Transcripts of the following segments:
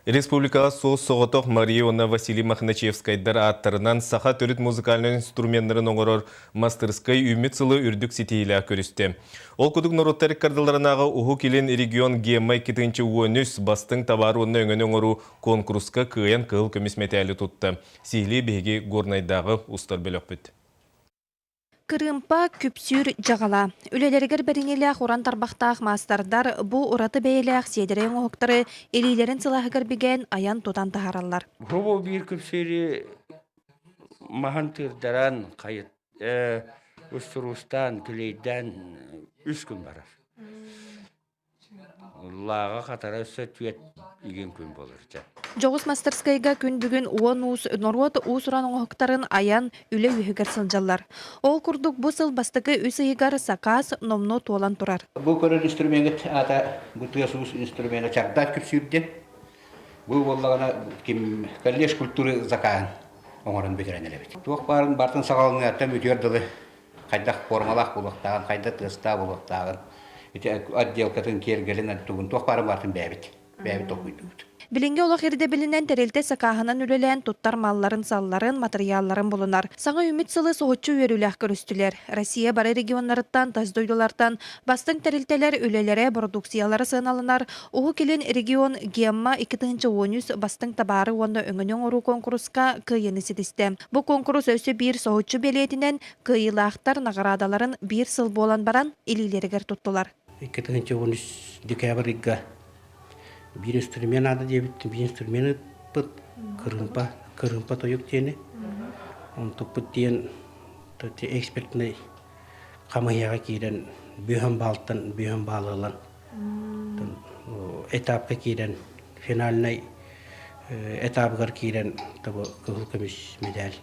Республикаҕа суос-соҕотох Мария уонна Василий Мохначевскайдар ааттарынан саха төрүт музыкальнай инструменнарын оҥорор мастырскай үүммүт сылы үрдүк ситиһиилээх көрүстэ. Ол курдук норуоттар ыккардыларынааҕы Уһук Илин регион ГЕММА 2013 бастыҥ табаар уонна өҥөнү оҥоруу куонкуруска кыайан кыһыл көмүс мэтээли тутта. Сиһилии биһиги Горнайдааҕы устар бөлөхпүт. Кырыымпа, күпсүүр дьаҕала. Үлэлэригэр бэриниилээх уран тарбахтаах маастардар бу ураты бэйэлээх сиэдэрэй оҥоһуктары илиилэрин сылааһыгар бигээн айан-тутан таһаараллар. Бу биир күпсүүрү маһын тыырдаран, хайыт, устуруустаан, килиэйдээн үс күн барар. Лааҕа хатара өссө түөрт игин күн буолар дьэ. Дьоҕус мастарскайга күн бүгүн уон уус норуот уус-уран оҥоһуктарын айан үлэ үөһүгэр сылдьаллар. Ол курдук бу сыл бастакы үс ыйыгар сакаас номнуо туолан турар. Бу көрөр инструменыт аата бу тыас-уус инструмена чардаат күпсүүр диэн. Бу буоллаҕына ким коллеж культуры закаһын оҥорон бүтэрэн эрэбит. Туох баарын бартын саҕаланыаттан бүтүөр дылы хайдах формалаах буолуохтааҕын, хайдах тыастаах буолуохтааҕын, ити отделкатын, киэргэлин, тугун туох баарын барытын бэйэбит, бэйэбит толкуйдуубут. Билиҥҥи олох ирдэбилинэн тэрилтэ сакааһынан үлэлээн туттар малларын-салларын, матырыйаалларын булунар. Саҥа үүммүт сылы соһуччу үөрүүлээх көрүстүлэр. Россия бары регионнарыттан, тас дойдулартан бастыҥ тэрилтэлэр үлэлэрэ, бородууксуйалара сыаналанар Уһук Илин регион ГЕММА 2013 бастыҥ табаары уонна өҥөнү оҥоруу куонкуруска кыайыыны ситистэ. Бу куонкурус өссө биир соһуччу бэлиэтинэн кыайыылаахтар наҕараадаларын биир сыл буолан баран илиилэригэр туттулар. 2013 декабрь ыйга биир инструмент наада диэбит, биир инструмент ыыппыт, кырыымпа, кырыымпа тойук диэни. Онтукпут диэн экспертнэй хамыйаҕа киирэн бүһөн баалтан бүһөн баалы ылан этапка киирэн финальнай этабыгар киирэн кыһыл көмүс медаль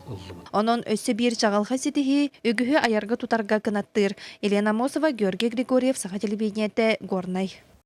ыллыбыт. Онон өссө биир чаҕылхай ситиһии үгүһү айарга-тутарга кынаттыыр. Елена Амосова, Георгий Григорьев, Саха телевидениетэ, Горнай.